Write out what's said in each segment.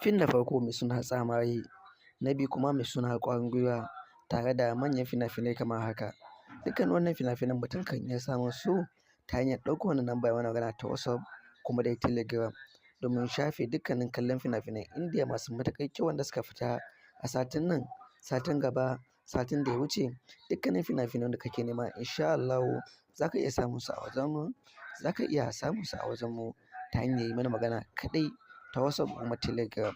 Fim na farko mai suna Tsamari, na biyu kuma mai suna Ƙwarin Gwiwa, tare da manyan fina-finai kamar haka. Dukkan wannan fina-finan mutum kan iya samun su ta hanyar ɗaukar wannan namba mai magana ta WhatsApp kuma dai Telegram domin shafe dukkanin kallon fina-finan Indiya masu matuƙar kyau wanda suka fita a satin nan, satin gaba, satin da ya wuce. Dukkanin fina-finan da kake nema, insha Allahu za ka iya samun su a wajen mu, za ka iya samun su a wajen mu ta hanyar yi mana magana kaɗai ta WhatsApp kuma Telegram.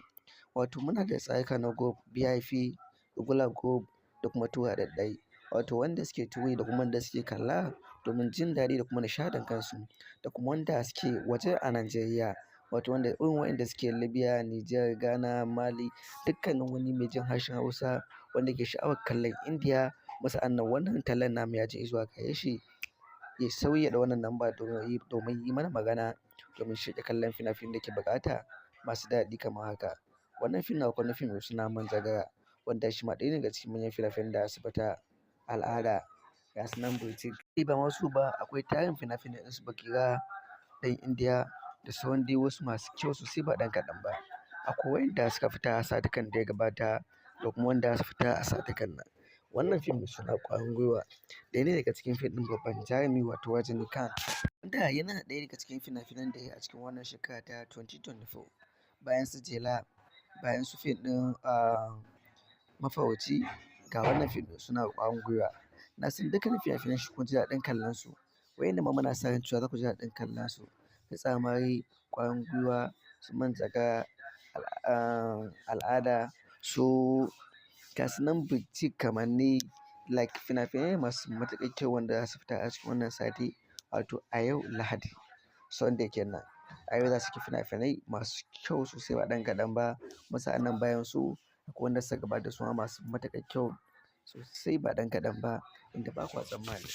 Wato muna da tsarika na group VIP, regular group da kuma tura ɗaiɗai. Wato wanda suke turi da kuma wanda suke kalla domin jin daɗi da kuma nishaɗin kansu, da kuma wanda suke waje a Najeriya. Wato wanda irin waɗanda suke Libya, Niger, Ghana, Mali, dukkanin wani mai jin harshen Hausa wanda ke sha'awar kallon Indiya. Sa'annan wannan tallan namu ya je zuwa gare shi, ya sauya da wannan namba domin yi mana magana domin shirya kallon fina-finan da ke buƙata masu daɗi kamar haka. Wannan fim na akwai fim mai suna Manjagara, wanda shi ma ɗaya ne daga cikin manyan fina-finan da su fita, Al'ada, ga su nan birjik. Ba masu ba, akwai tarin fina-finai irin su Bagheera, ɗan Indiya da sauran dai wasu masu kyau sosai ba ɗan kaɗan ba. Akwai wayanda suka fita a satukan da ya gabata da kuma wanda su fita a satukan nan. Wannan fim mai suna Ƙwarin Gwiwa ɗaya ne daga cikin fim ɗin babban jarumi, wato Rajinikanth, wanda yana ɗaya daga cikin fina-finan da ya yi a cikin wannan shekara ta 2024, bayan su Jela, bayan su fim ɗin Mafarauci, ga wannan fim ɗin suna Ƙwarin Gwiwa. Na san dukkanin fina-finan shi kun ji daɗin kallon su. Wa'inda ma muna sa ran cewa za ku ji daɗin kallon su. Su Tsamari, Ƙwarin Gwiwa, su Manjagara, Al'ada, su ga su nan birjik kamanni, like fina-finai masu matuƙar kyau wanda za su fita a cikin wannan sati, wato a yau Lahadi, Sunday kenan. A yau za su saki fina-finai masu kyau sosai ba ɗan kaɗan ba. Kuma sa'annan bayan su akwai wanda suka gabata, suma masu matuƙar kyau sosai ba ɗan kaɗan ba, inda ba kwa tsammani.